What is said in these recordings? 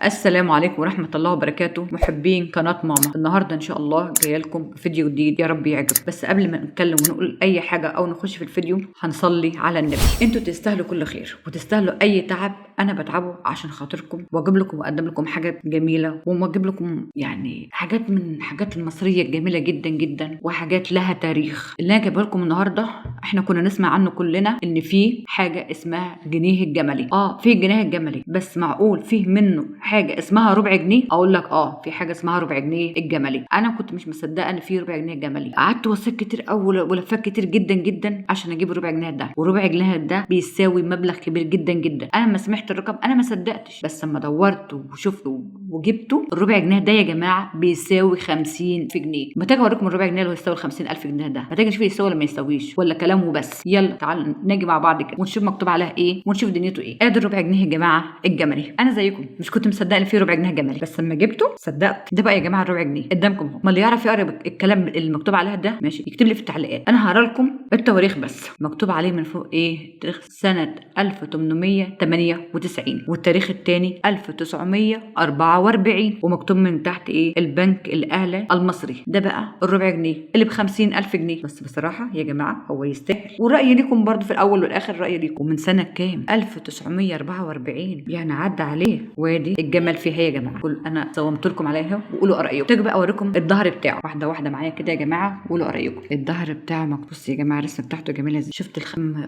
السلام عليكم ورحمة الله وبركاته، محبين قناة ماما. النهاردة إن شاء الله جاية لكم فيديو جديد، يا رب يعجب. بس قبل ما نتكلم ونقول أي حاجة أو نخش في الفيديو هنصلي على النبي. انتوا تستاهلوا كل خير وتستاهلوا أي تعب أنا بتعبه عشان خاطركم، وأجيب لكم وأقدم لكم حاجات جميلة، وأجيب لكم يعني حاجات من حاجات المصرية الجميلة جدا جدا، وحاجات لها تاريخ. اللي أنا جايبه لكم النهاردة احنا كنا نسمع عنه كلنا إن في حاجة اسمها جنيه الجملي. في جنيه الجملي، بس معقول فيه منه حاجة اسمها ربع جنيه؟ اقول لك في حاجة اسمها ربع جنيه الجملي. انا كنت مش مصدقه ان في ربع جنيه جملي، قعدت وصيت كتير قوي ولفات كتير جدا جدا عشان اجيب ربع جنيه ده، وربع جنيه ده بيساوي مبلغ كبير جدا جدا. انا ما سمعت الرقم انا ما صدقتش، بس لما دورت وشفته وجبته الربع جنيه ده يا جماعة بيساوي 50 في جنيه. ما تيجي اوريكم الربع جنيه اللي هو يساوي 50,000 جنيه ده، ما تيجي نشوف يساوي ولا ما يساويش ولا كلامه بس. يلا تعالوا نيجي مع بعض كده ونشوف مكتوب عليها ايه ونشوف دنيته ايه. ادي الربع جنيه يا جماعة الجملي. انا زيكم مش كنت مصدقه ان في ربع جنيه جملي، بس لما جبته صدقت. ده بقى يا جماعة الربع جنيه قدامكم اهو. ما اللي يعرف يقرا الكلام اللي مكتوب عليها ده ماشي يكتب لي في التعليقات. انا هقرا لكم التواريخ بس. مكتوب عليه من فوق ايه؟ تاريخ سنة 1898، والتاريخ الثاني 1944، ومكتوب من تحت ايه؟ البنك الاهلي المصري. ده بقى الربع جنيه اللي ب 50,000 جنيه. بس بصراحة يا جماعة هو يستاهل، ورايي ليكم برضو في الاول والاخر رايي ليكم. من سنة كام؟ 1944، يعني عدى عليه. وادي الجمل فيها يا جماعة، كل انا صومت لكم عليها وقولوا رايكم. تيجي بقى اوريكم الظهر بتاعه واحدة واحدة معايا كده يا جماعة، وقولوا رايكم. الظهر بتاعه مكتوب، بص يا جماعة الرسمة بتاعته جميلة ازاي. شفت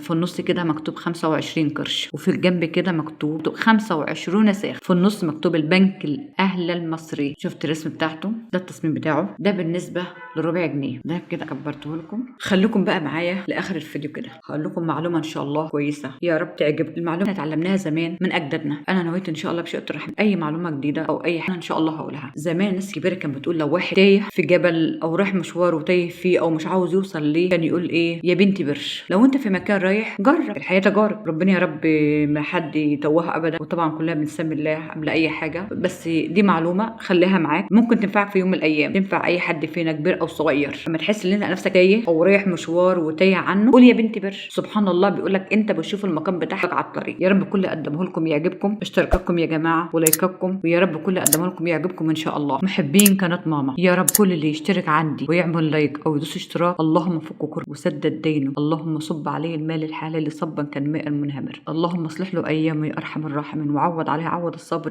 في النص كده مكتوب 25 قرش، وفي الجنب كده مكتوب 25 ساخ، في النص مكتوب البنك الاهلي المصري. شفت الرسم بتاعته؟ ده التصميم بتاعه. ده بالنسبة لربع جنيه. ده كده كبرته لكم. خليكم بقى معايا لاخر الفيديو كده، هقول لكم معلومة ان شاء الله كويسة يا رب تعجبكم. المعلومة اتعلمناها زمان من اجدادنا. انا نويت ان شاء الله بشيء الرحمن اي معلومة جديدة او اي حاجة ان شاء الله هقولها. زمان الناس الكبيرة كانت بتقول لو واحد تايه في جبل او رايح مشوار وتايه فيه او مش عاوز يوصل ليه، كان يقول ايه؟ يا بنتي برش. لو انت في مكان رايح جرب، الحياة تجارب، ربنا يا رب ما حد يتوهها ابدا، وطبعا كلنا بنسمي الله قبل اي حاجة. بس دي معلومة خليها معاك، ممكن تنفعك في يوم من الايام، تنفع اي حد فينا كبير او صغير. لما تحس ان انت نفسك تايه او رايح مشوار وتايه عنه، قول يا بنتي برش. سبحان الله بيقول لك انت بتشوف المكان بتاعك على الطريق. يا رب كل اللي قدمه لكم يعجبكم، اشتراكاتكم يا جماعة ولايكاتكم، ويا رب كل اللي قدمه لكم يعجبكم ان شاء الله. محبين قناة ماما، يا رب كل اللي يشترك عندي ويعمل like او يدوس اشتراك، اللهم فك كربه وسدد دينه، اللهم صب عليه المال الحلال صبا كالماء المنهمر، اللهم اصلح له ايامه يا ارحم الراحمين، وعوض عليه عوض الصابرين.